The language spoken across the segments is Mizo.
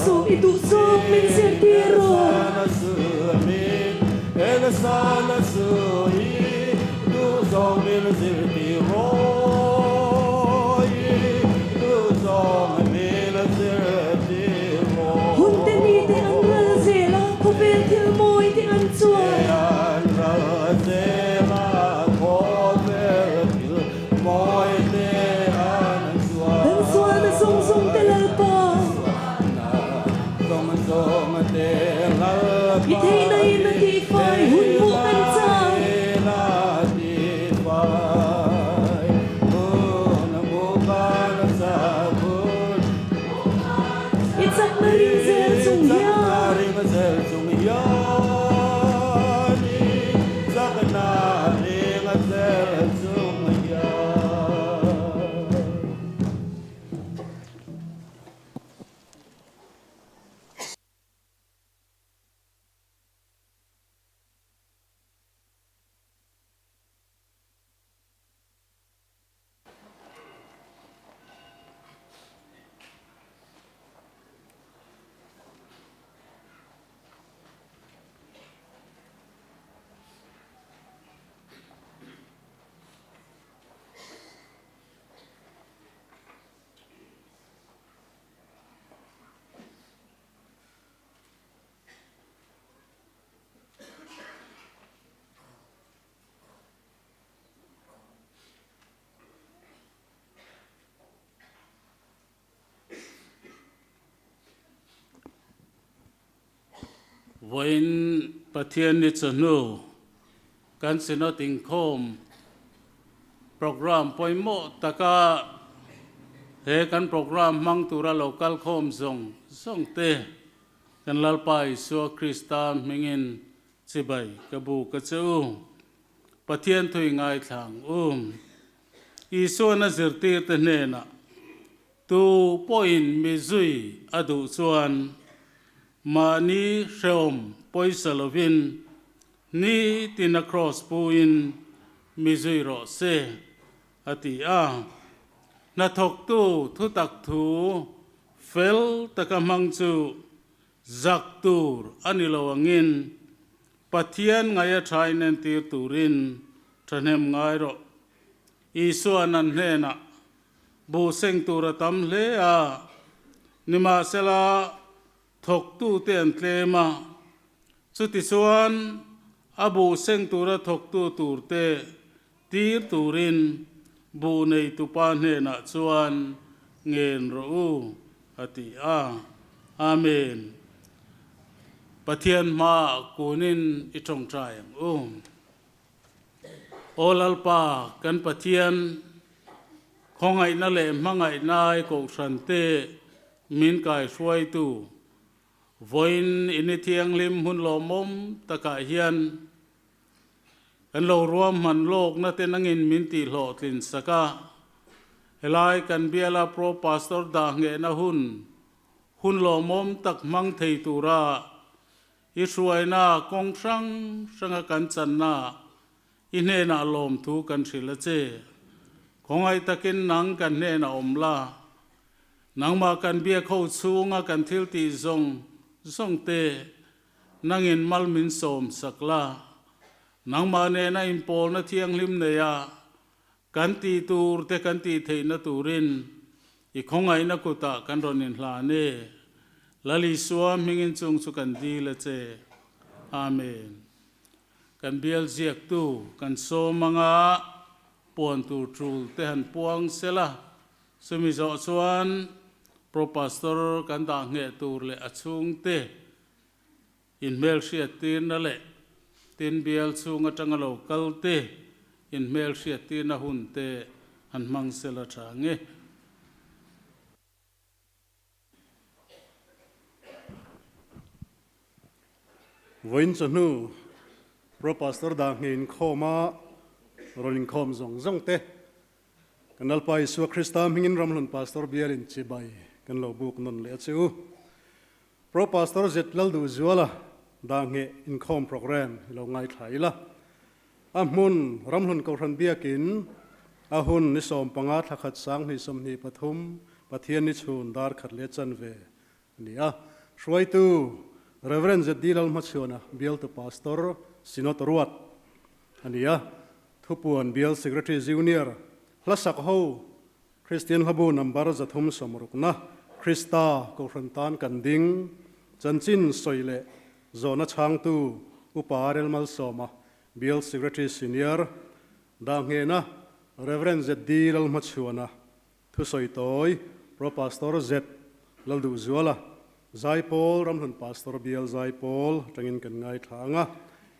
suh, i duhzawk min zirtir rawh. Hun te ni te an ral zel a, khawvel thil mawi te an chuan. Kan sualna zawng zawng te Lalpa. I theihna in a tihfai hun hmuh kan chak. I chakna ring zel chung hian. Vawiin Pathian ni chawhnu kan Synod inkhawm program pawimawh taka he kan program hmang tura lo kal khawm zawng zawng te kan Lalpa Isua Krista hmingin chibai ka bu ka che u. Pathian thui ngaithlang u. Isuan a zirtirte hnenah, Tu pawhin mi zui a duh chuan mahni hrehawm pawisa lovin ni tina kraws puin mi zui rawh se, a ti a. Hnathawktu thutak thu fel taka hmang chu zak tur a ni lo angin Pathian ngaia tha inentir turin thahnem ngai rawh. Isua'n an hnenah buh seng tur a tam hle a, nimahsela thawktute an tlem a. Chutichuan a buh seng tura thawktu turte tir turin buh neitupa hnenah chuan ngen rawh u, a ti a. Amen. Pathian hmaah kunin i tawngtai ang u. Aw Lalpa, kan Pathian, khawngaihna leh hmangaihna i kohhrante min kaihruaitu, vawiin in i thianghlim hmun lawmawm takah hian kan lo ruahman lawkna te nangin min tihhlawhtlin sak a. Helai kan biala Pro Pastor dah nghehna hun, hun lawmawm tak hmang thei tura I hruaina kawng hrang hranga kan channa i hnenah lawmthu kan hrilh a che. Khawngaih takin nang kan hnenah awm la. Nangmah kan biak ho chhunga kan thil tih zawng zawng te nangin mal min sawm sak la. Nangmah nena inpawlna thianghlim neia kan tih tur te kan tih theihna turin I khawngaihna kutah kan rawn inhlan e. Lal Isua hmingin chung chu kan dil a che. Amen. Kan bial ziaktu kan sawm anga puan tur tul te han puang sela, chumi zawh chuan Pro Pastor kan dah ngheh tur leh a chhungte inhmelhriattirna leh tin bial chhung atanga lo kal te inhmelhriattirna hun te han hmang sela tha nge. Vawiin chawhnu Pro Pastor dah nge inkhawm a rawn inkhawm zawng zawng te kan Lalpa Isua Krista hmingin Ramhlun Pastor bialin chibai kan lo buk nawn leh a che u. Pro Pastor Zet Lalduhzuala dah nge inkhawm program i lo ngaithla ila. A hmun, Ramhlun Kohhran Biakin, a hun ni 15 thla khat 2023 Pathian ni chhun dar khat leh chanve a ni a. Hruaitu Rev. ZD Lalhmachhuana Bialtu Pastor Synod Ruat a ni a, Thupuan Bial Secretary Junior Hlasak ho Kristian Hlabu Number 360na Krista Kohhran tan kan ding chanchin sawi leh zawhna chhangtu Upa Rel Malsawma Bial Secretary Senior Dahnghena Rev. ZD Lalhmachhuana Thusawi tawi, Pro Pastor Z. Lalduhzuala, Zaipawl Ramhlun Pastor Bial Zaipawl atangin kan ngaithla ang a,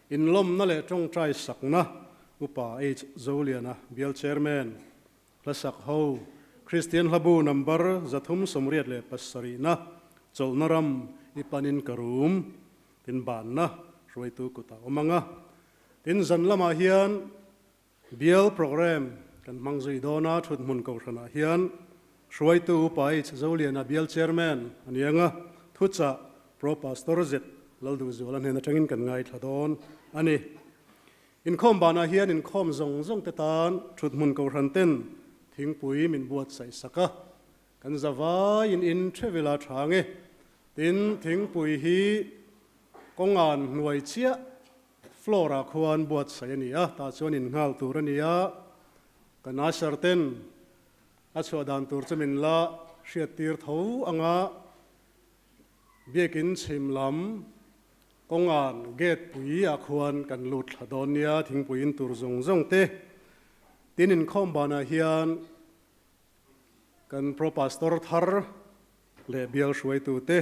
inlawmna leh tawngtai sakna Upa H. Zoliana, Bial Chairman, Hlasak ho, Kristian Hlabu Number 387na, Chawlhna ram i panin ka rum, tin banna hruaitu kutah awm ang a. Tin, zan lamah hian Bial Programme kan hmang zui dawn a, thuthmun kohhranah hian hruaitu Upa H. Zoliana Bial Chairman a ni ang a, thuchah Pro Pastor Z. Lalduhzuala hnen atangin kan ngaithla dawn a ni. Inkhawm banah hian inkhawm zawng zawng te tan thuthmun kohhran ten thingpui min buatsaih sak a, kan zavaiin in thevila tha nge. Tin, thingpui hi kawngan hnuai chiah Floor-ah khuan buatsaih a ni a, tah chuan innghal tur a ni a, kan usher ten a chhuah dan tur chu min la hriattir tho ang a, biakin chhim lam kawngan gate pui ah khuan kan lut thla dawn nia, thingpui in tur zawng zawng te tin inkhawm banah hian kan pro pastor thar leh bial hruaitute,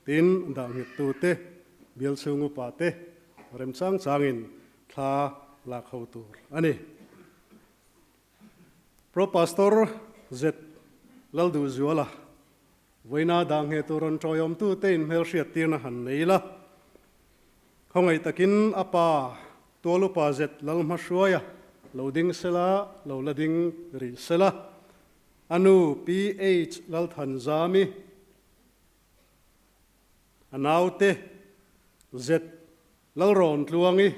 tin dah nghettute, bial chhung upate remchang changin thla lak ho tur a ni. Pro Pastor Z. Lalduhzuala, Vawiina dah ngheh tur rawn tawiawmtute inhmelhriat tirna han nei la, khawngaih takin a pa Tual upa Z. Lalhmahruaia lo ding sela, lo la ding rih sela. A nu PH Lalthanzami, a naute Z Lalrawntluangi,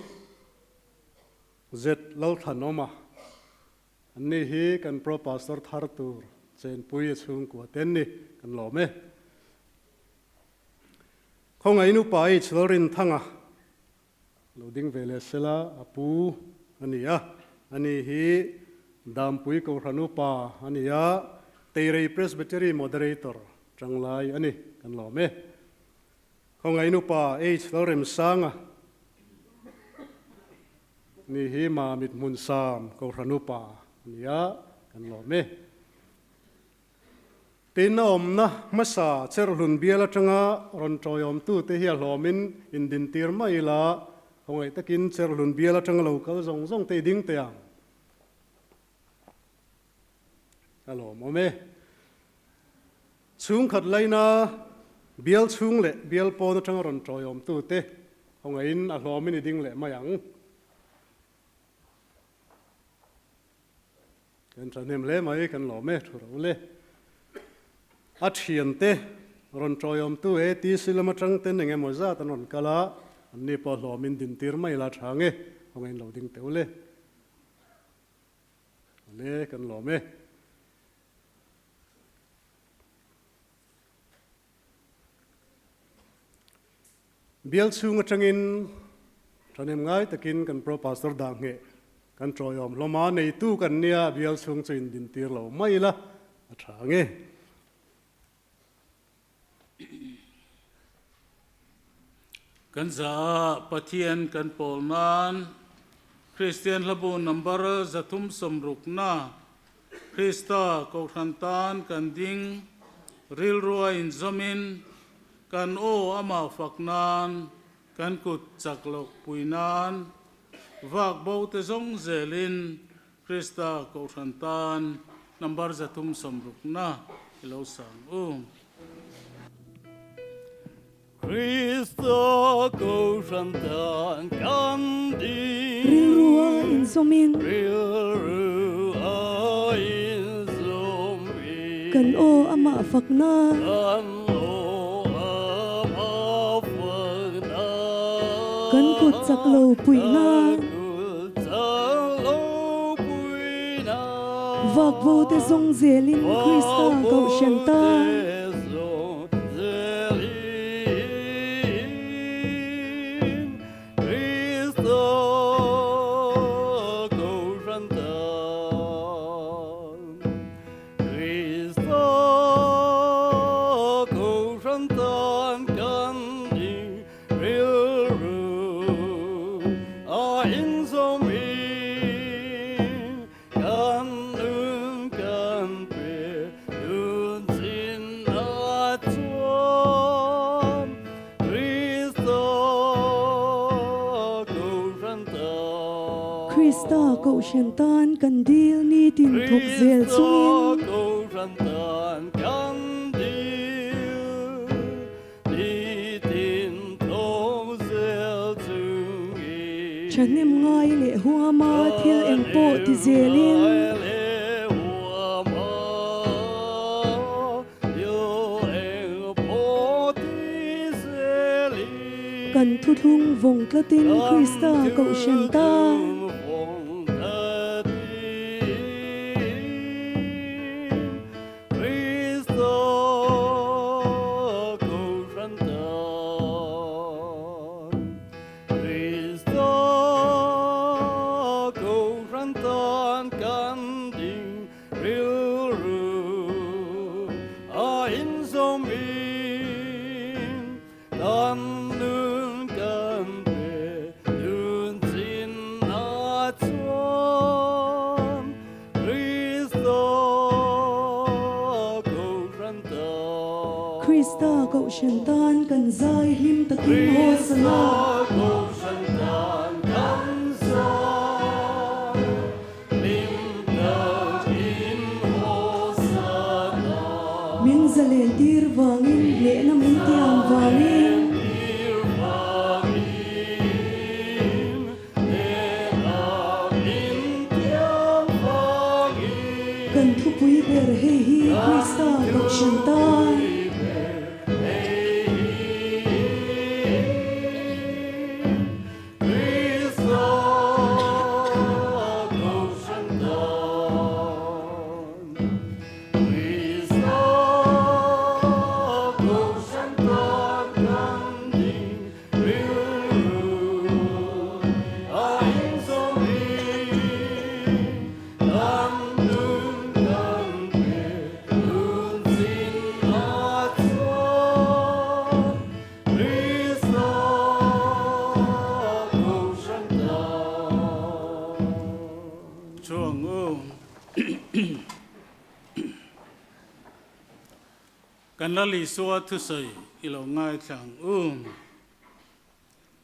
Z Lalthlanawma, an ni hi kan Pro Pastor thar tur chenpui a chhungkua te an ni, kan lawm e. Khawngaih nu Pa H Lalrinthanga Lo ding ve leh sela a pu a ni a, ani hi Dampui Kohhran upa a ni a, Teirei Presbytery Moderator tanglai a ni, kan lawm e. Khawngaih upa H Lalremsanga ni hi Mamit Hmunsam Kohhran upa a ni a, kan lawm e. Tin, a awmna hmasa Cherhlun bial atanga rawn tawiawmtute hi a hlawmin indintir mai ila, khawngaih takin Cherhlun bial atanga lo kal zawng zawng te i ding teh ang. A lawmawm e. Chhungkhat laina bial chhung leh bial pawn atanga rawn tawiawmtute khawngaihin a hlawmin i ding leh mai ang. Kan thahnem hle mai, kan lawm e, thu ro le. A thiante rawn tawiawmtu ATC lam atang ten eng emaw zat an rawn kal a, anni pawh hlawmin dintir mai la tha nge, khawngaih in lo ding teuh le. Awle, kan lawm e. Bial chhung atangin thahnem ngai takin kan Pro Pastor dah ngheh kan tawiawm hlawm a, neitu kan nia bial chhung chu indintir lo mai ila a tha nge. Kan za a Pathian kan pawl nan Kristian Hlabu number 360na Krista Kohhran tan kan ding rilrua inzawmin kan aw amah fak nan kan kut chak loh pui nan vak bo te zawng zelin Krista Kohhran tan number 360na i lo sang u. Krista Kohhran tan kan ding. Rilru a inzawmin. Rilru a inzawmin. Kan aw amah fakna. Kan aw amah fakna. Kan kut chak lo puihna. Kan kut chak lo puihna. Vak vo te zawng zelin Krista Kohhran tan. Krista Kohhran tan kan dil nitin thawk zel chungin. Thahnem ngai leh huama thil eng pawh ti zelin. Kan thuthlung vawng tlatin Krista Kohhran tan. Krista Kohhran tan kan zai hlim takin haw sana. Min zalen tir vangin hnehna min tiam vangin. Kan thupui ber hei hi Krista Kohhran tan. Chuang u. Kan Lal Isua thusawi i lo ngaithla ang u.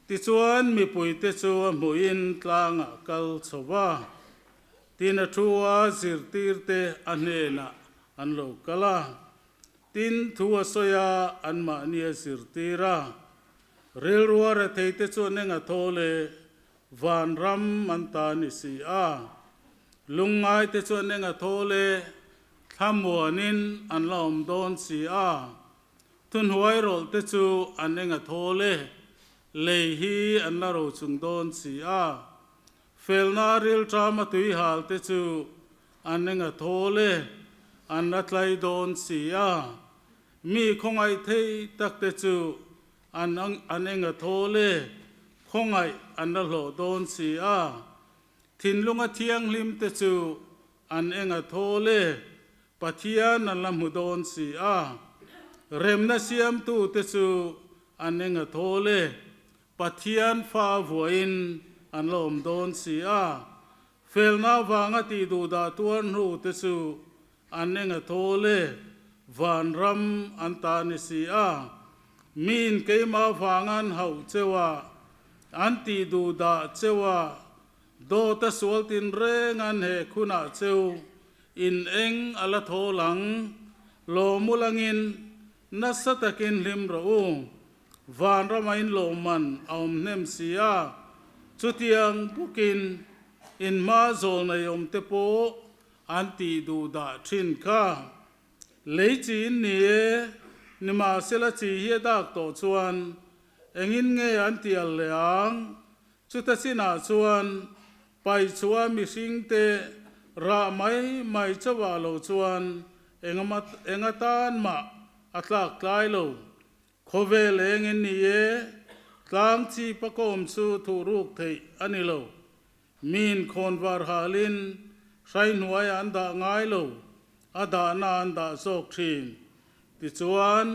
Tichuan mipuite chu a hmuhin tlangah kal chho va, tin a thu a zirtirte a hnenah an lo kal a. Tin, thu a sawi a, anmahni a zirtir a. Rilrua retheite chuan eng a thaw le? Vanram an ta ni si a. Lungngaite chuan eng a thaw le? Thlamuanin an la awm dawn si a. Thuhnuai rawlhte chu an eng a thaw le? Lei hi an la ro chung dawn si a. Felna rilṭama tuihalte chu An eng a thawl e, an la tlai dawn si a. Mi khawngaih thei tak te chu an an eng a thawl e, khawngaih an la hlawh dawn si a. Thinlunga thianghlim te chu an eng a thawl e, Pathian an la hmu dawn si a. Remna siamtu te chu an eng a thawl e, Pathian fa vuahin an la awm dawn si a. Felna vanga tih duh dah tuar hnu te chu an eng a thawl e, vanram an ta ni si a. Miin keimah vanga an hauh cheu a, an tih duh dah cheu a, dawt a sual tinreng an heh khunah cheu in eng a la thawl ang, lawmul angin nasa takin hlim rawh u. Vanrama in lawmman a awm hnem si a, chutiang bawkin in hma zawlnei awmte pawh an tih duh dah thin kha. Lei chi in ni e, nimahsela chi hi a dak tawh chuan engin nge an ti al leh ang? Chuta chinah chuan paihchhuah mihringte rah mai mai chauhah lo chuan enga tan mah a tlak tlai lo. Khawvel eng in ni e, tlang chi pakawm chu thuhruk theih a ni lo. Miin khawnvar halin hrai hnuaiah an dah ngai lo, a dahna an dah zawk thin. Tichuan,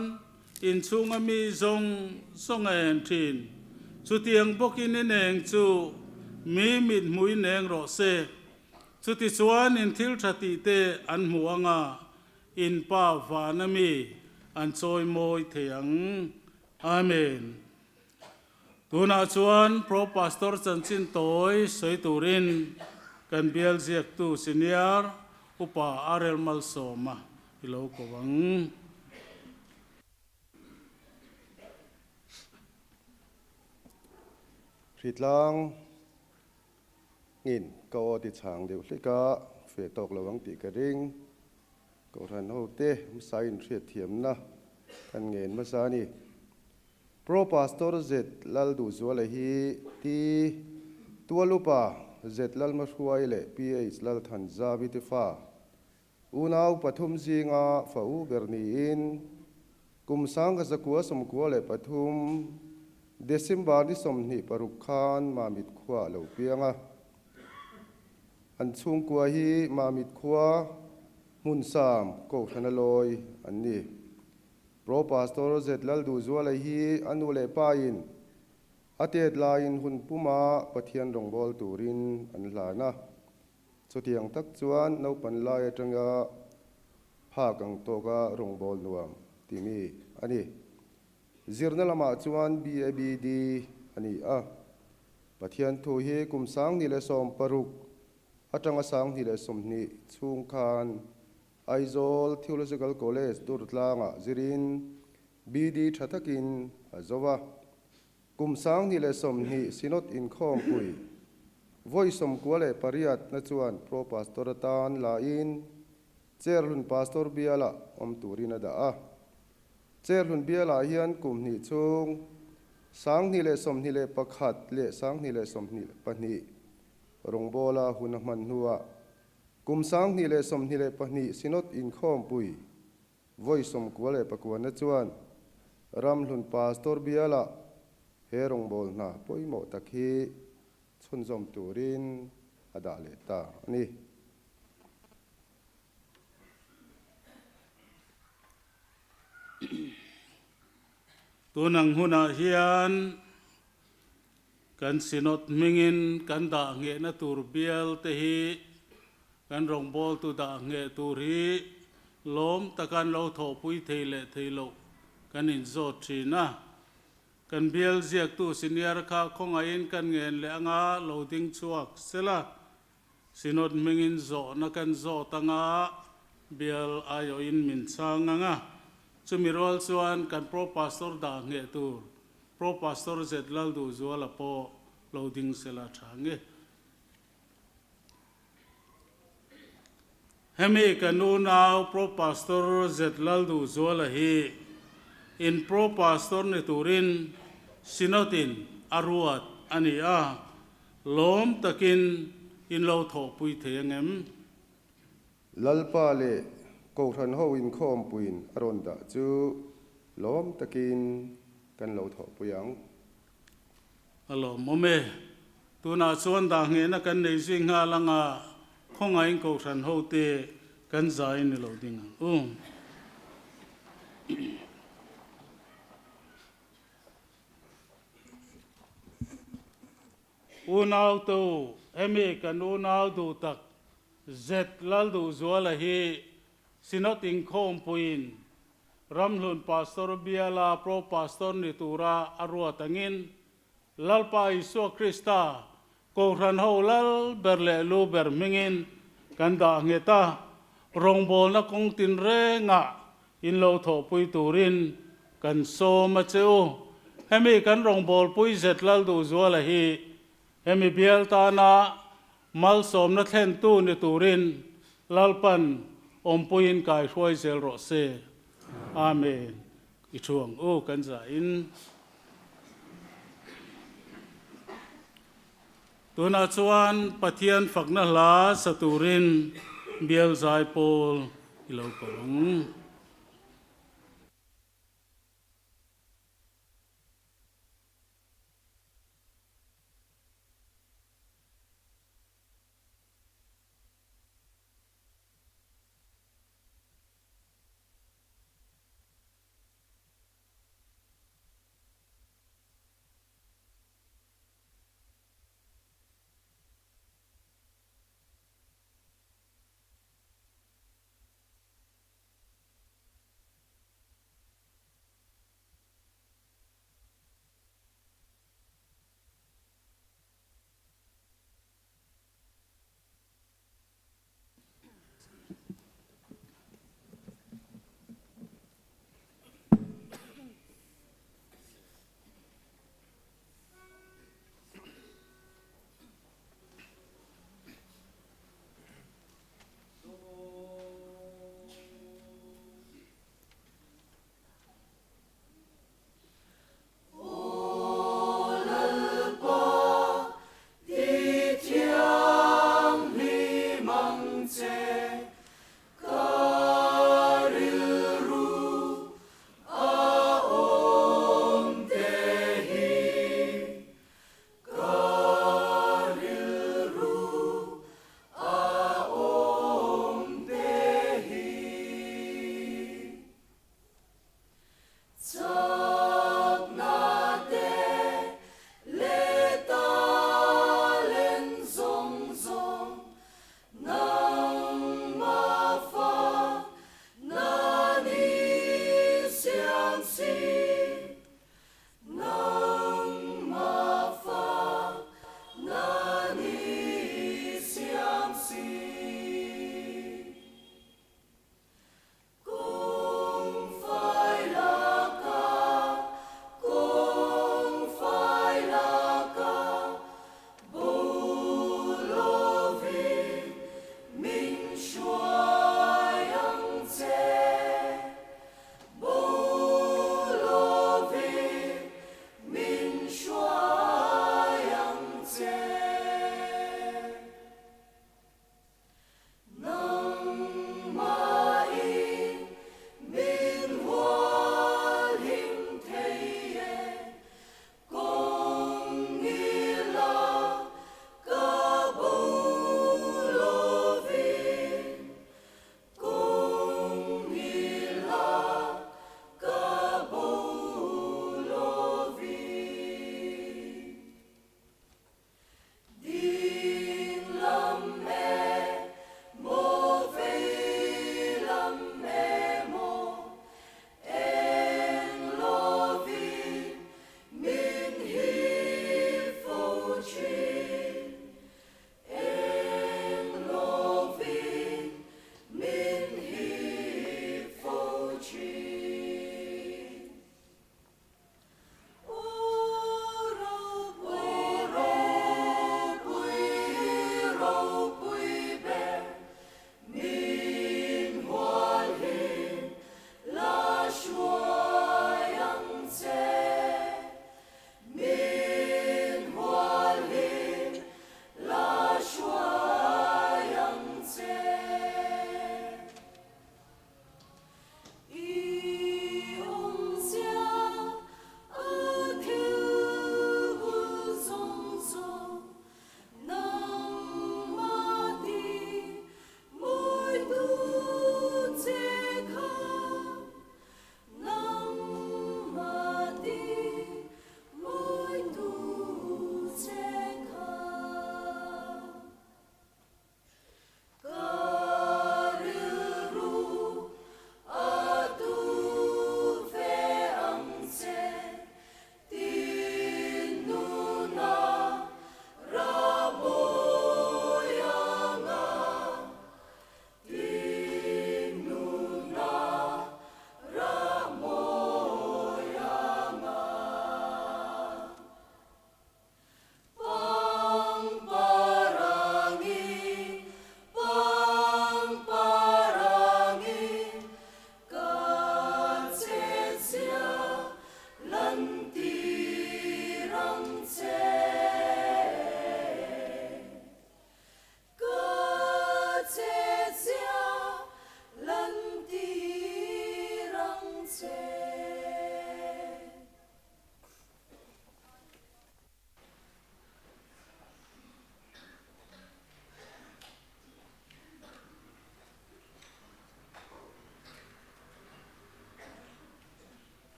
inchhunga mi zawng zawng a en thin. Chutiang bawkin in eng chu mi mithmui neng rawh se. Chutichuan in thil tha tihte an hmu anga In Pa vana mi an chawi mawi thei ang. Amen. Tunah chuan Pro Pastor chanchin tawi sawi turin. Kan bial ziaktu Senior Upa Arel Malsawma i lo ko ang. Hritlang ngin ka aw ti chhang deuh hlek a, feh tawk lo ang tih ka ring. Kohhran hote hmasa inhriatthiamna kan ngen hmasa a ni. Pro Pastor Z Lalduhzuala hi T Tualupa Z Lalmahruai leh PH Lalthanzavi te fa unau pathum zinga fa u ber niin kum 1993 December ni 26 khan Mamit khua a lo piang a. An chhungkua hi Mamit khua Hmunsam Kohhrana lawi an ni. Pro Pastor Z Lalduhzuala hi a nu leh pa in a tet laiin hun puma Pathian rawngbâwl turin an hlan a. Chutiang tak chuan naupan lai atanga phak ang tawka rawngbâwl nuam ti mi a ni. Zirna lamah chuan BABD a ni a. Pathian thu hi kum 2016 atanga 2020 chhung khan Aizawl Theological College Durtlangah zirin BD tha takin a zo a. Kum 2020 Synod inkhawmpui vawi 98 na chuan Pro Pastor atan lain Cherhlun Pastor bialah awm turin a dah a. Cherhlun bialah hian kum hnih chhung 2021 leh 2022 rawngbawla hun a hman hnuah Kum 2022 Synod inkhawmpui vawi 99 na chuan Ramhlun Pastor bialah he rawngbâwl hna pawimawh tak hi chhunzawm turin a dah leh ta a ni. Tunang hunah hian Kan Synod hmingin kan dah nghehna tur bial te hi kan rawngbawltu dah ngheh tur hi lawm taka an lo thawhpui thei leh thei loh kan inzawt thin a. Kan bial ziaktu senior kha khawngaihin kan ngen leh anga lo ding chhuak sela, Synod hmingin zawhna kan zawt anga bial aiawhin min chhang anga chumi rual chuan kan Pro Pastor dah ngheh tur Pro Pastor Z Lalduhzuala pawh lo ding sela tha nge. Hemi kan unau Pro Pastor Z Lalduhzuala hi in Pro Pastor ni turin Synod in a ruat a ni a, lawm takin in lo thawhpui thei angem? Lalpa leh Kohhran ho inkhawmpuiin a rawn dah chu lawm takin kan lo thawhpui ang. A lawmawm e. Tunah chuan dah nghehna kan nei zui nghal anga khawngaihin Kohhran hote kan zai ni lo ding ang u. Unau tu, hemi kan unau duh tak Z Lalduhzuala hi Synod inkhawmpuiin Ramhlun Pastor biala Pro Pastor ni tura a ruat angin Lalpa Isua Krista Kohhran ho lal ber leh lu ber hmingin kan dah nghet a, rawngbawlna kawng tinrengah in lo thawhpui turin kan sawm a che u. Hemi kan rawngbawlpui Z Lalduhzuala hi hemi bial tana Malsawmna thlentu ni turin Lalpan awmpuiin kai hruai zel rawh se. Amen. I thu ang u kan zahin. Tunah chuan Pathian fakna hla sa turin bial zai pawl i lo ko ang.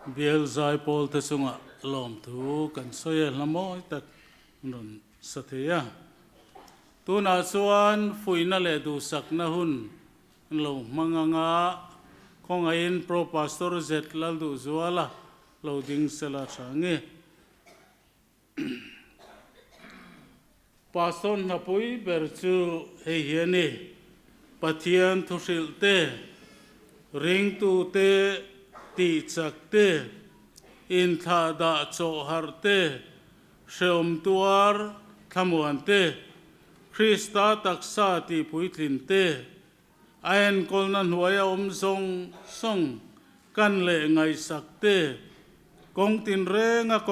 Bial zaipawl te chungah lawmthu kan sawi a, hla mawi tak an rawn sa thei a. Tunah chuan fuihna leh duhsakna hun an lo hmang ang a, khawngaihin Pro Pastor Zet Lalduhzuala lo ding sela tha nge. Pastor hnapui ber chu hei hi a ni, Pathian thuhrilh te, ringtu te, tihchak te, inthlahdah chawhharh te, hreawm tuar thlamuan te, Krista taksa tihpuitlin te, a enkawlna hnuaia awm zawng zawng kan leh ngaihsak te, kawng tinrenga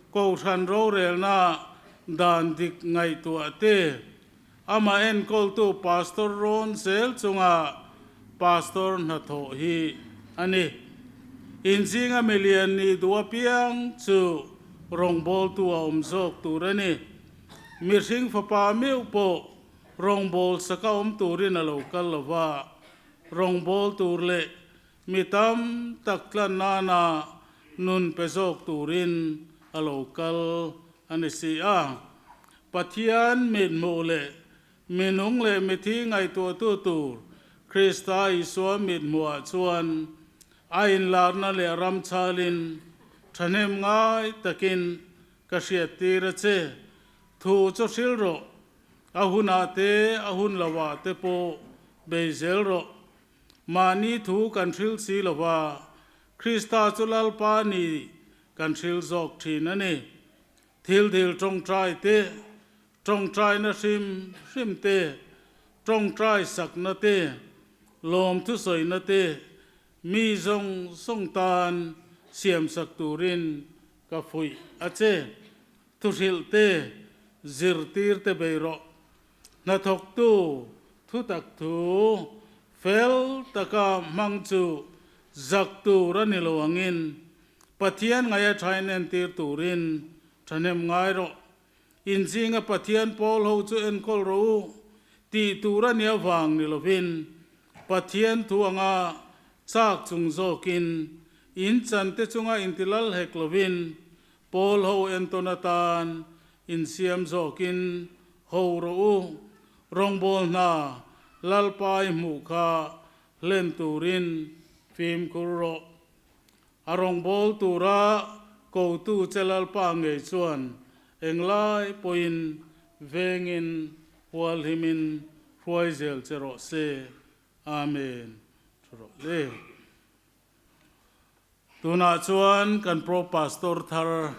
kohhran rorelna dan dik ngaihtuah te, amah enkawltu Pastor rawn zel chunga Pastor hnathawh hi a ni. Inzinga milian nih duh apiang chu rawngbawltu a awm zawk tur a ni. Mihring fapa meuh pawh Rawngbâwl saka awm tûrin a lo kal lo va, rawngbâwl tûr leh mi tam tak tlan nâna nun pe zâwk tûrin a lo kal a ni si a. Pathian mithmuh leh mi nung leh mithi ngaihtuahtu tûr Krista Isua mithmuhah chuan a inlârna leh ram chhâlin ṭhahnem ngai takin ka hriattîr a che. Thu chu hril rawh. A hunah te, a hun lohah te pawh bei zel rawh. Mahni thu kan hril si lo va, Krista chu Lalpa ni kan hril zawk thin a ni. Thil dil tawngtai te, tawngtaina hrim hrim te, tawngtai sakna te, lawmthu sawina te, mi zawng zawng tan siamsak turin ka fuih a che. Thuhrilh te, zirtir te bei rawh. Hnathawktu thutak thu fel taka hmang chu zak tur a ni lo angin Pathian ngaia thain entir turin thahnem ngai rawh. Inzinga Pathian pawl ho chu enkawl rawh u tih tur a nih avang ni lovin Pathian thu anga chak chung zawkin in chante chunga intilal hek lovin Pawl ho entawn atan insiam zawkin ho rawh u, rawngbâwl hna Lalpai hmuh kha hlen turin fimkhur rawh. A rawngbâwl tura kotu che Lalpa ngei chuan englai pawhin vengin hualhimin hruai zel che rawh se. Amen. Ṭha rawh le. Tunah chuan kan Pro Pastor thar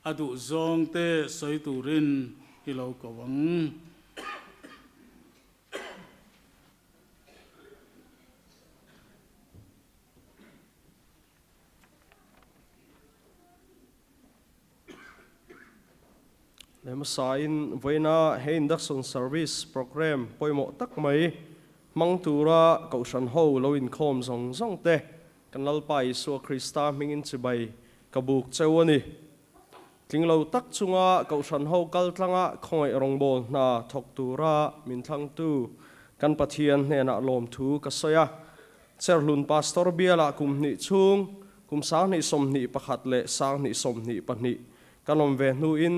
a duh zawng te sawi turin i lo ko ang. Hmasain vawiina he Induction Service Programme pawimawh tak mai hmang tura Kohhran ho lo inkhawm zawng zawng te kan Lalpa Isua Krista hmingin chibai ka buk cheu a ni. Tling lo tak chunga Kohhran ho kal tlanga khawngaih rawngbâwl hna thawk tura min thlangtu kan Pathian hnenah lawmthu ka sawi a. Cherhlun Pastor bialah kum hnih chhung, kum 2021 leh 2022 kan awm ve hnuin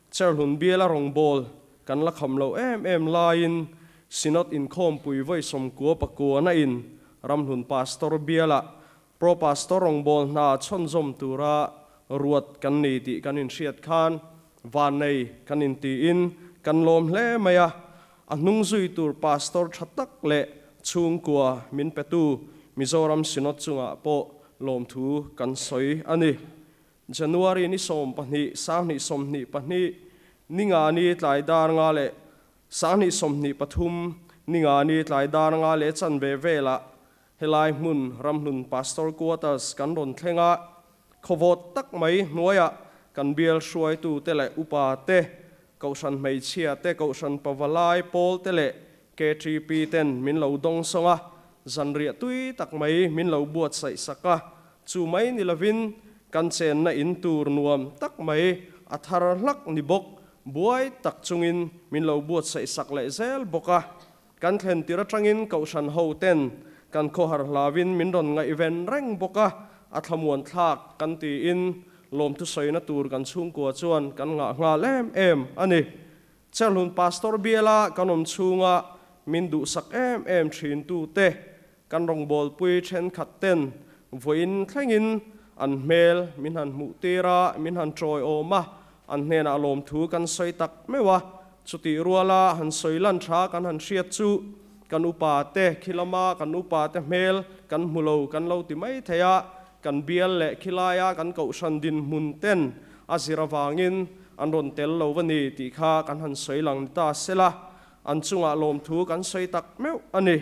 Cherhlun biala rawngbâwl kan la kham lo em em laiin Synod inkhawmpui vawi 99 na in Ramhlun Pastor bialah Pro Pastor rawngbâwl hna chhawnzawm tura ruat kan ni tih kan inhriat khan vannei kan intiin kan lawm hle mai a. A hnung zui tur Pastor tha tak leh chhungkua min petu Mizoram Synod chungah pawh lawmthu kan sawi a ni. January ni 12, 2022, Ningani tlai dar nga leh 2023, Ningani tlai dar nga leh chanve velah helai hmun Ramhlun Pastor Quarters kan rawn thleng a, khawvawt tak mai hnuaiah kan bial hruaitute leh upa te Kohhran hmeichhia te, Kohhran pavalai pawl te leh KTP ten min lo dawng sawng a, zanriah tui tak mai min lo buatsaih sak a, chu mai ni lovin kan chenna in tur nuam tak mai a thar hlak ni bawk, buai tak chungin min lo buatsaih sak leh zel bawk a. Kan thlen tir atangin Kohhran ho ten kan khawhar hlauin min rawn ngaihven reng bawk a, a thlamuan thlak kan tiin lawmthu sawina tur kan chhungkua chuan kan ngah nghal em em a ni. Cherhlun Pastor biala kan awm chhunga min duhsak em em thin tute kan rawngbawlpui thenkhat ten vawiin thlengin an hmel min han hmuh tir a, min han tawiawm a, an hnenah lawmthu kan sawi tak meuh a, chutih ruala han sawi lan tha kan han hriat chu kan upa te khilama kan upa te hmel kan hmu lo kan lo ti mai thei a, kan bial leh khilaia kan kohhran dinhmun ten a zir avangin an rawn tel lo va ni tih kha kan han sawi lang ni ta sela, an chungah lawmthu kan sawi tak meuh a ni.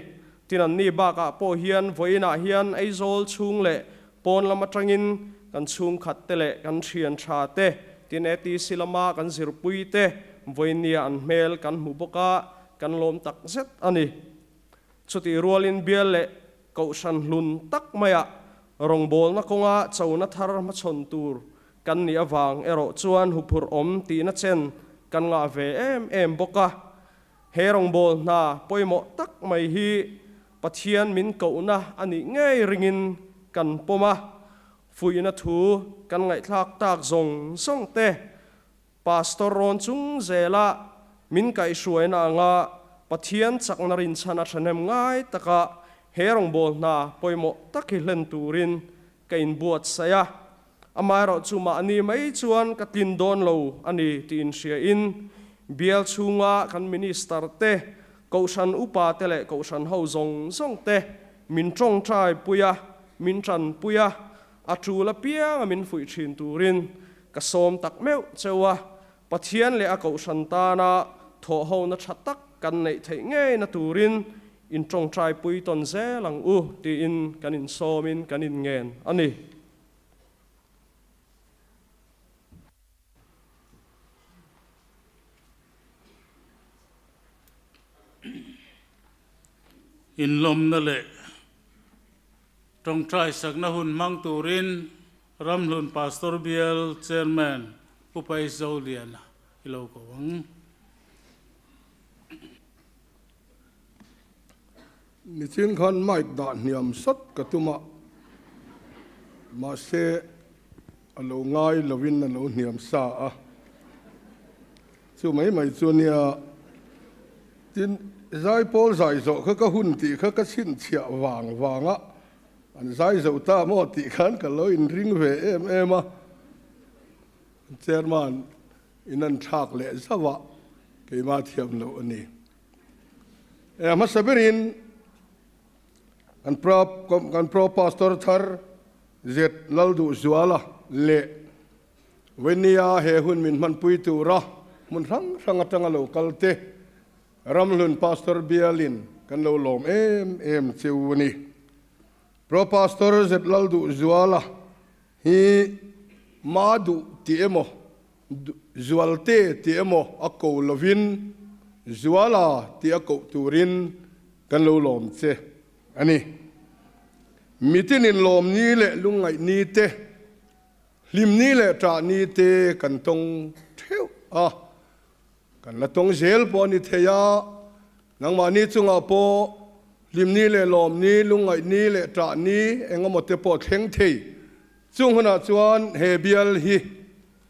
Tin anni bakah pawh hian vawiinah hian Aizawl chhung leh pawn lam atangin kan chhungkhat te leh kan thian tha te, tin ATC lama kan zirpui te vawiinnia an hmel kan hmu bawk a, kan lawm tak zet a ni. Chutih rualin bial leh kohhran hlun tak maiah rawngbawlna kawnga chona thar hmachhawn tur kan nih avang erawh chuan huphurh awm tihna chen kan ngah ve em em bawk a. He rawngbâwl hna pawimawh tak mai hi Pathian min kohna a nih ngei ringin kan pawm a, fuihna thu kan ngaihthlâk tâk zawng zawng te, Pastor rawn chung zêla min kaihhruaina anga Pathian chakna rinchhan a ṭhahnem ngai taka he rawngbâwl hna pawimawh tak hi hlen tûrin ka inbuatsaih a. Amaherawhchu mahni mai chuan ka tlin dawn lo a ni tih inhriain bial chhunga kan Minister te, Kohhran upa te leh Kohhran ho zawng zawng te min tawngtai pui a, min tanpui a, a tul apianga min fuih thin turin ka sawm tak meuh cheu a, Pathian leh a Kohhran tana thawhhona tha tak kan neih theih ngeina turin in tawngtai pui tawn zel ang u tiin kan insawmin kan inngen a ni. Inlawmna leh tawngtai sakna hun hmang turin Ramhlun Pastor Bial Chairman Pu Paizo Liana i lo ko ang. Nichin khan mic dah hniam sat ka tum a, mahse a lo ngai lovin a lo hniam sa a. Chu mai mai chu ania, tin zaipawl zai zawh kha ka hun tih kha ka chhinchhiah vang vang a, an zai zo ta maw tih khan ka lo inring ve em em a. Chairman in an thlak leh zauh a, keimah thiam loh a ni. A hmasa berin kan kan Pro Pastor thar Zet Lalduhzuala leh Vainia he hun min hmanpui tura hmun hrang hrang atanga lo kal te Ramhlun Pastor bialin kan lo lawm em em cheu a ni. Pro Pastor Zet Lalduhzuala hi ma duh tih emaw Zualte tih emaw a ko lovin Zuala tih a koh turin kan lo lawm che a ni. Mitinin lawmni leh lungngaihni te, hlimni leh ṭahni te kan tawng theuh a, kan la tawng zel pawh a ni thei a, nangmahni chungah pawh hlimni leh lawmni, lungngaihni leh ṭahni eng emaw te pawh thleng thei. Chung hunah chuan he bial hi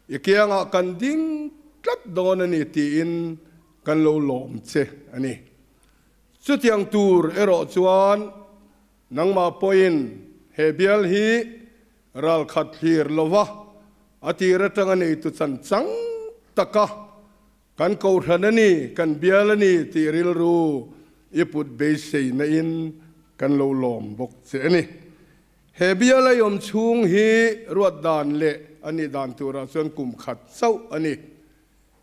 i kiangah kan ding tlat dawn a ni tiin kan lo lawm che a ni. Chutiang tur erawh chuan nangmah pawhin he bial hi ralkhat thlir lova a tir atanga neitu chan chang taka kan kohhran a ni, kan bial a ni tih rilru i put beiseina in kan lo lawm bawk che a ni. He bial a awm chhung hi ruat dan leh a nih dan turah chuan kum khat chauh a ni.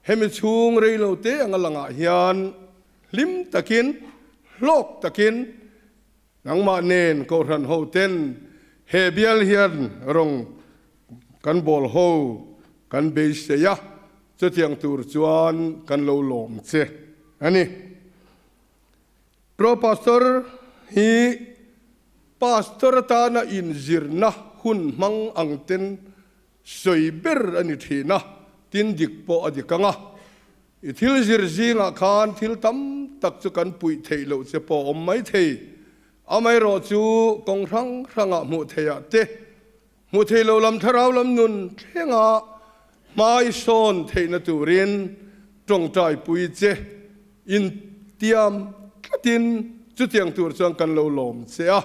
Hemi chhung rei lo te anga langah hian hlim takin, hlawk takin nangmah nen Kohhran ho ten he bial hian rawng kan bawl ho kan beisei a, chutiang tur chuan kan lo lawm che a ni. Pro Pastor hi Pastor atana inzirna hun hmang ang ten sawi ber a ni thin a, tin dik pawh a dik ang a. I thil zir zingah khan thil tam tak chu kan puih theih loh che pawh a awm mai thei. Amaherawhchu kawng hrang hrangah hmuh theihah te. Hmuh theih loh lam thlarau lam nun thlenga hmai sawn theihna turin tawngtaipui che intiam tlatin chutiang tur chuan kan lo lawm che a.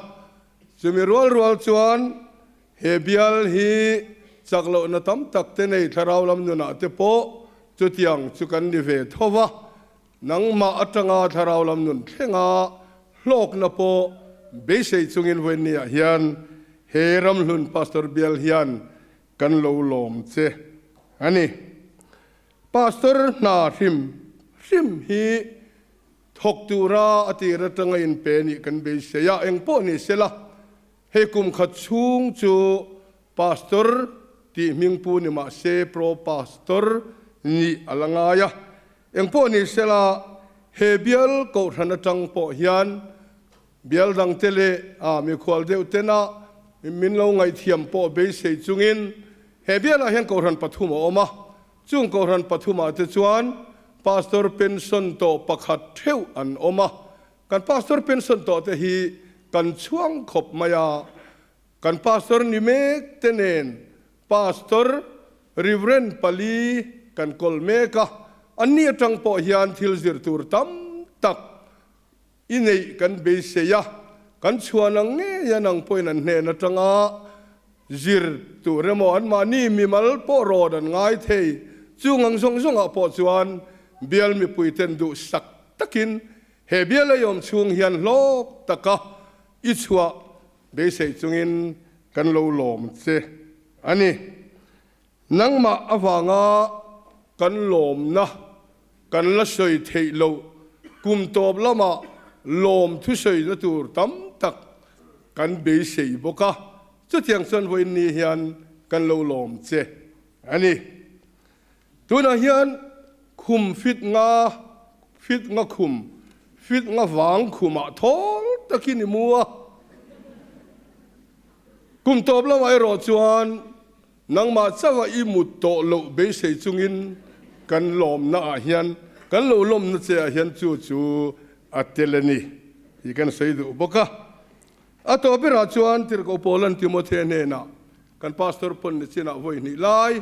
Chumi rual rual chuan he bial hi chak lohna tam tak te nei thlarau lam nunah te pawh chutiang chu kan ni ve tho va. Nangmah atanga thlarau lam nun thlenga hlawkna pawh beisei chungin vawiinniah hian he Ramhlun Pastor Bial hian kan lo lawm che a ni. Pastor hna hrim hrim hi thawk tura a tir atanga inpe nih kan beisei a, engpawh ni sela hei kum khat chhung chu Pastor tih hmingpu ni mahse Pro Pastor nih a la ngai a. Engpawh ni sela, he bial kohhran atang pawh hian bial dangte leh a mikhual deuh tena min lo ngaihthiam pawh beisei chungin he bialah hian kohhran pathum a awm a. Chung kohhran pathumah te chuan Pastor pension tawh pakhat theuh an awm a. Kan Pastor pension tawh te hi kan chhuang khawp mai a. Kan Pastor ni mek te nen Pastor Reverend pali kan kawl mek a, anni atang pawh hian thil zir tur tam tak i neih kan beisei a, kan chhuan ang ngei a nang pawhin an hnen atanga zir tur emaw anmahni mimal pawh rawn an ngai thei. Chung ang zawng zawngah pawh chuan bial mipuiten duhsak takin he bial eiawm chhung hian hlawk taka i chhuah Beisei chungin kan lo lawm che a ni. Nangmah avanga kan lawmna kan la sawi theih loh kum tawp lamah lawm thusawina tur tam tak kan beisei bawk a, chutiang chuan vawiinni hian kan lo lawm che a ni. Tunah hian khum fit nga fit nga khum fit nga vang khumah thawl takin i mu a. Kum tawp lamah erawh chuan nangmah chauha i mut tawh loh beisei chungin kan lawmna ah hian kan lo lawmna che ah hian chu chu a tel a ni tih kan sawi duh bawk a. A tawp berah chuan Tirhkoh Paulan Timothea hnenah kan pastor pawn ni chinah vawi hnih lai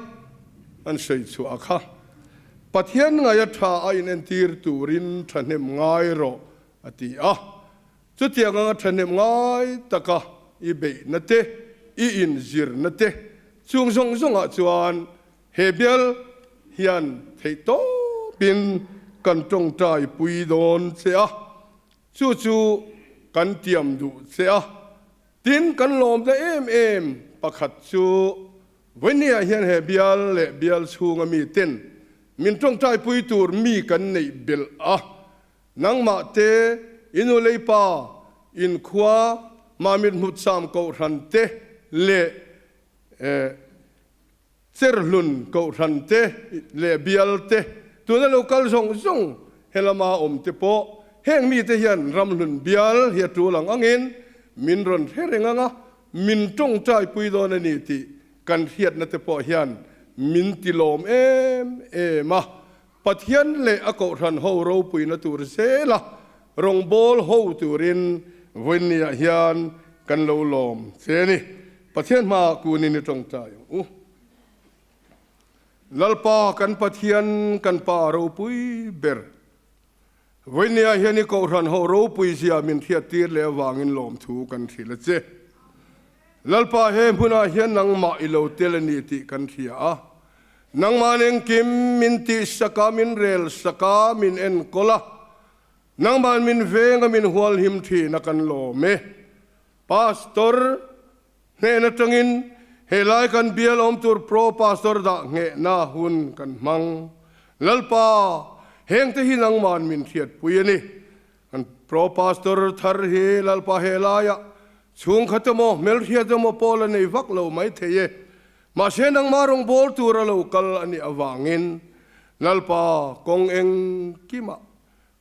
an sawi chhuah a kha. Pathian ngaia tha a inentir turin thahnem ngai rawh a ti a. Chutiang anga thahnem ngai taka i beihna te, i inzirna te chung zawng zawngah chuan he bial hian theihtawpin kan tawngtai pui dawn che a. Chu chu kan tiam duh che a, tin kan lawm ta em em pakhat chu Vawinia hian he bial leh bial chhunga mi ten min tawngtaipui tur mi kan neih belh a, nangmah te, i nu lei pa, inkhua, Mamit Hmutsam Kohhran te leh Cherhlun Kohhran te leh bial te, tuna lo kal zawng zawng helama awm te pawh heng mite hian Ramhlun bial hi a tul ang angin min rawn hre reng ang a, min tawngtaipui dawn a ni tih kan hriatna te pawh hian min ti lawm em em a. Pathian leh a Kohhran ho ropuina tur zela rawngbâwl ho turin vawiinniah hian kan lo lawm che a ni. Pathian hmaah kunin i tawngtai ang u. Lalpa kan Pathian kan Pa ropui ber, vawiinniah hian i Kohhran ho ropui zia min hriattir leh avangin lawmthu kan hrilh a che. Lalpa he hmunah hian nangmah i lo tel a ni tih kan hria a. Nangmah engkim min tihsak a, min relsak a, min enkawl a, nangmah min veng a, min hualhim thin a kan lawm e. Pastor hnen atangin helai kan bial awm tur Pro Pastor dah nghehna hun kan hmang. Lalpa, hengte hi nangmahn min hriatpui a ni. Kan Pro Pastor thar hi Lalpa helaiah chhungkhat emaw, hmelhriat emaw pawh la nei vak lo maithei e. Mahse nangmah rawngbâwl tura lo kal a nih avangin Lalpa kawng engkimah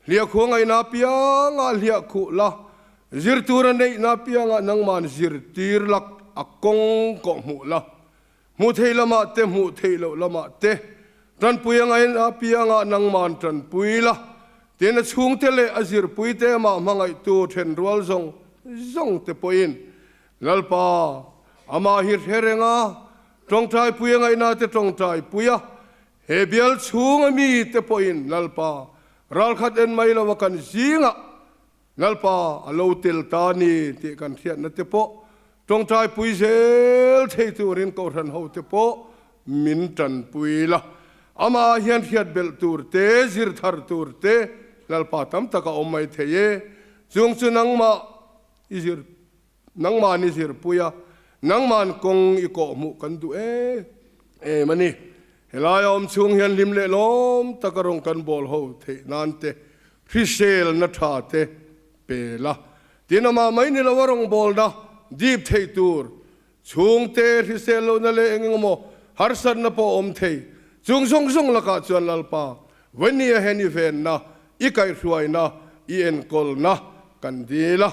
hliahkhuh ngaihna apiangah hliahkhuh la, zir tura neihna apiangah nangma'n zirtir lak a kawng kawh hmuh la, hmuh theih lamah te hmuh theih loh lamah te tanpui a ngaihna apiangah nangma'n tanpui la, tin a chhungte leh a zirpuite amah hmangaihtu thenrual zawng zawng te pawhin Lalpa. Amah hi hre reng a, tawngtaipui a ngaihna te tawngtaipui a, he bial chhunga mite pawhin Lalpa ralkhat en mai lo a kan zingah Lalpa a lo tel ta ni tih kan hriatna te pawh tawngtaipui zel thei turin Kohhran hote pawh min tanpui la. Amah hian hriat belh tur te, zir thar tur te Lalpa tam tak a awm mai thei e. Chung chu nangmah i zir Nangmah ni zirpui a, nangmahn kawng i kawhhmuh kan duh em em a ni. Helaia awm chhung hian hlim leh lawm taka rawng kan bawl ho theih nan te, hriselna tha te pe la. Tin, amah mai ni lo a rawngbawlna dip thei tur chhungte hrisel lohna leh eng engemaw harsatna pawh awm thei chung zawng zawng lakah chuan Lalpa Vawnia hian i venna, i kaihhruaina, i enkawlna kan dil a.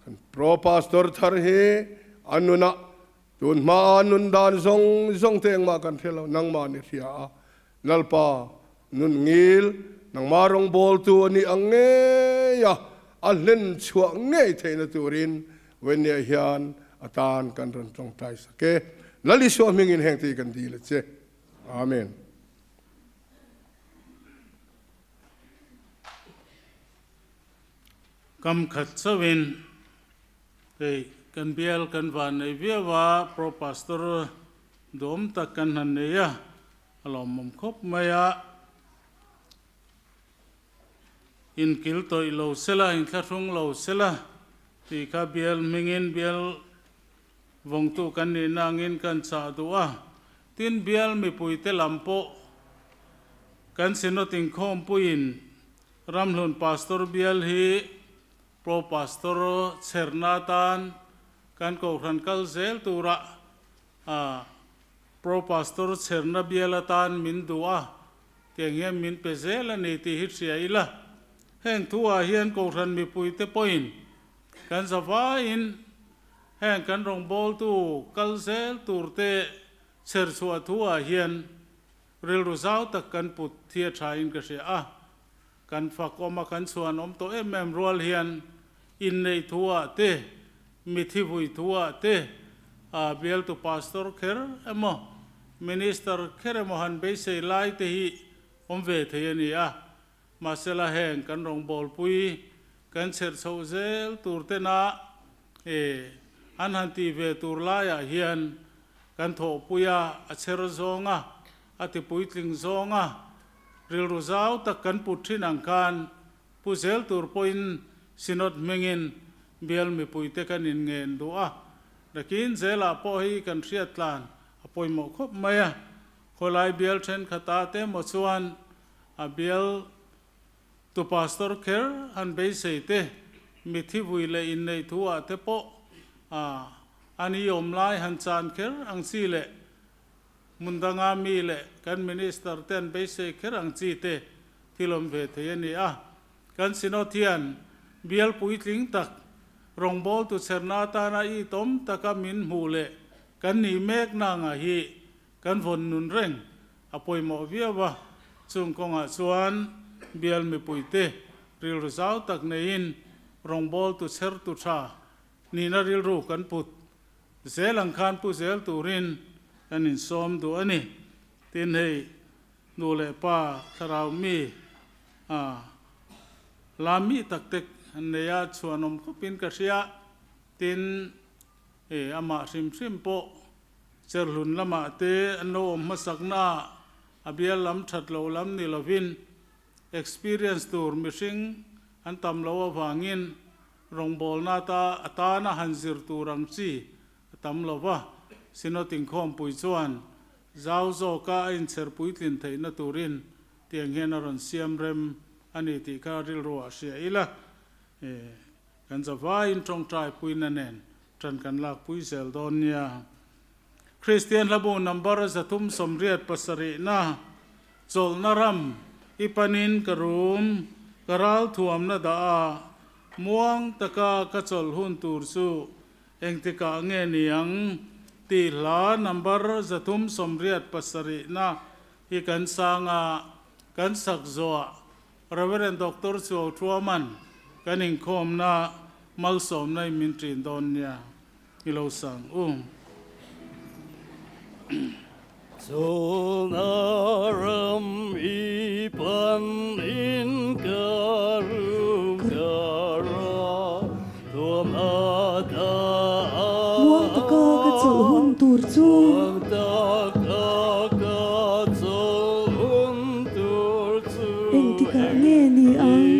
Kan Pro Pastor thar hi a nunah tun hmaa nun dan zawng zawng te engmah kan hre lo, nangmah ni hria a. Lalpa nun ngil, nangmah rawngbawltu a nih ang ngei a, a hlen chhuah ngei theihna turin Vawnia hian a tan kan rawn tawngtai sak e. Lal Isua hmingin heng te hi kan dil a che. Amen. Kam khat chauhin hei kan bial kan van nei viau a, Pro Pastor duhawm tak kan han nei a, a lawmawm khawp mai a. Inkil tawih lo sela, inthlahrung lo sela tih kha bial hmingin bial Vawngtu kan nihna angin kan chah duh a, tin bial mipuite lam pawh kan Synod inkhawmpuiin Ramhlun Pastor bial hi Pro Pastor chherna atan kan kohhran kal zel tura Pro Pastor chherna bial atan min duh a, tiang hian min pe zel a ni tih hi hria ila. Heng thuah hian kohhran mipuite pawhin kan zavaiin Heng kan rawngbawltu kal zel turte chher chhuah thuah hian rilru zau tak kan put hi a thain ka hria a. Kan fak awm a, kan chhuan awm tawh em em rual hian inneih thuah te, mithi vui thuah te, a bialtu pastor kher emaw, minister kher emaw han beisei lai te hi awm ve thei a ni a. Mahsela heng kan rawngbawlpui kan chher chhoh zel tur tena E, an han tih ve tur laiah hian kan thawhpui a, a chher zawng a, a ti puitling zawng a, rilru zau tak kan put thin ang khan pu zel tur pawhin Synod hmingin bial mipuite kan inngen duh a, nakin zelah pawh hei kan hriat tlan a pawimawh khawp mai a, khawlai bial thenkhatah te emaw chuan a bial Tu pastor kher han beisei te, mithi vui leh inneih thu ah te pawh a an i awm lai han chan kher ang chi leh hmun danga mi leh kan minister te an beisei kher ang chi te thil awm ve thei a ni a. Kan Synod hian bial puitling tak rawngbawltu chherna atana i tawm taka min hmuh leh kan nih mek nanga hi Kan vawn nun reng a pawimawh viau a, chung kawngah chuan bial mipuite rilru zau tak neiin rawngbawltu chhertu tha nihna rilru kan put zel ang khan pu zel turin kan insawm duh a ni. Tin hei nu leh pa thlarau mi a la mi tak te an nei a, chhuanawm khawpin ka hria. Tin amah hrim hrim pawh Cherhlun lamah te an lo awm hmasakna ah a bial lam that loh lam ni lovin experience tur mihring an tam loh avangin rawngbawlna ata atana han zir tur ang chi a tam lo va. Synod inkhawmpui chuan zau zawka a inchher puitlin theihna turin tiang hian a rawn siam rem a ni tih kha rilruah hria ila. Kan zavaiin tawngtai puina nen Ṭan kan lakpui zel dawn nia. Kristian hlabu number 387 chawlhna ram i panin ka rum ka ral thuamna dah a, muang taka ka chawlh hun tur chu engtikah nge niang tih hla number 387 hi kan sang a, kan sak zawh Rev. Doctor Chuau Thuaman kan inkhawmna malsawmna in min ṭin dawn nia i lo sang u. Chawlhna ram i pan in ka rum ka ra thuam a ta a. Muang taka ka chawlh hun tur chu. Muang taka ka chawlh hun tur chu. Engtikah nge ni ang?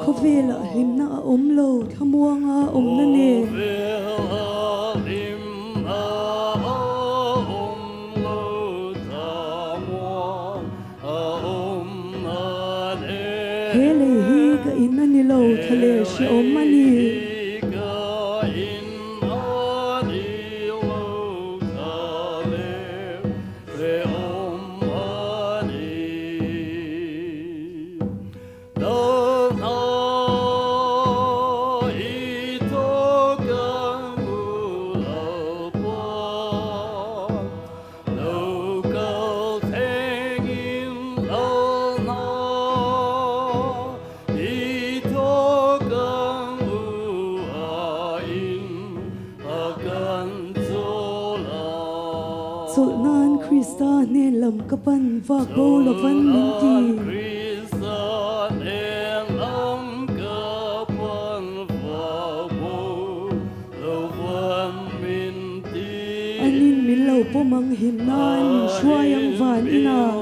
Khawvelah hlimna a awm lo, thlamuanga awmna nen. He lei hi ka in a ni lo, thla leh hrehawm a ni. Chawlh nan Krista hnen lam ka pan vak bo lovan min ti. Anin min lo pawm ang him nan min hruai ang van inah.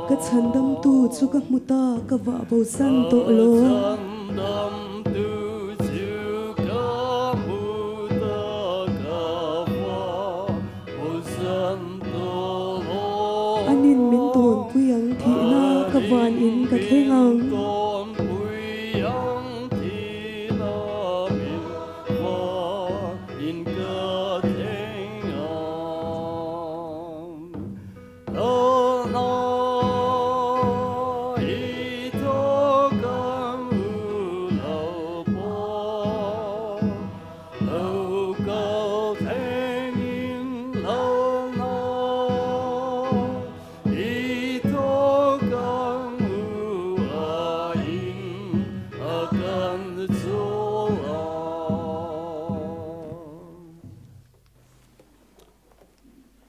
Ka chhandamtu chu ka hmu ta, ka vah bosan tawh lo. Anin min tawnpui ang thihna ka van in ka thleng ang.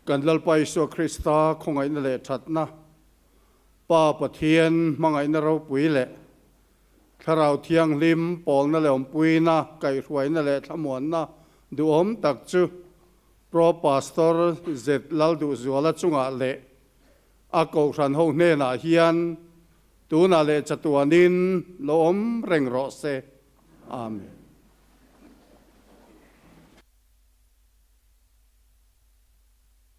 Kan Lalpa Isua Krista khawngaihna leh thatna, Pa Pathian hmangaihna ropui leh Thlarau Thianghlim pawlna leh awmpuina, kaihhruaina leh thlamuanna duhawm tak chu Pro Pastor Z Lalduhzuala chungah leh a Kohhran ho hnenah hian tunah leh chatuanin lo awm reng rawh se. Amen.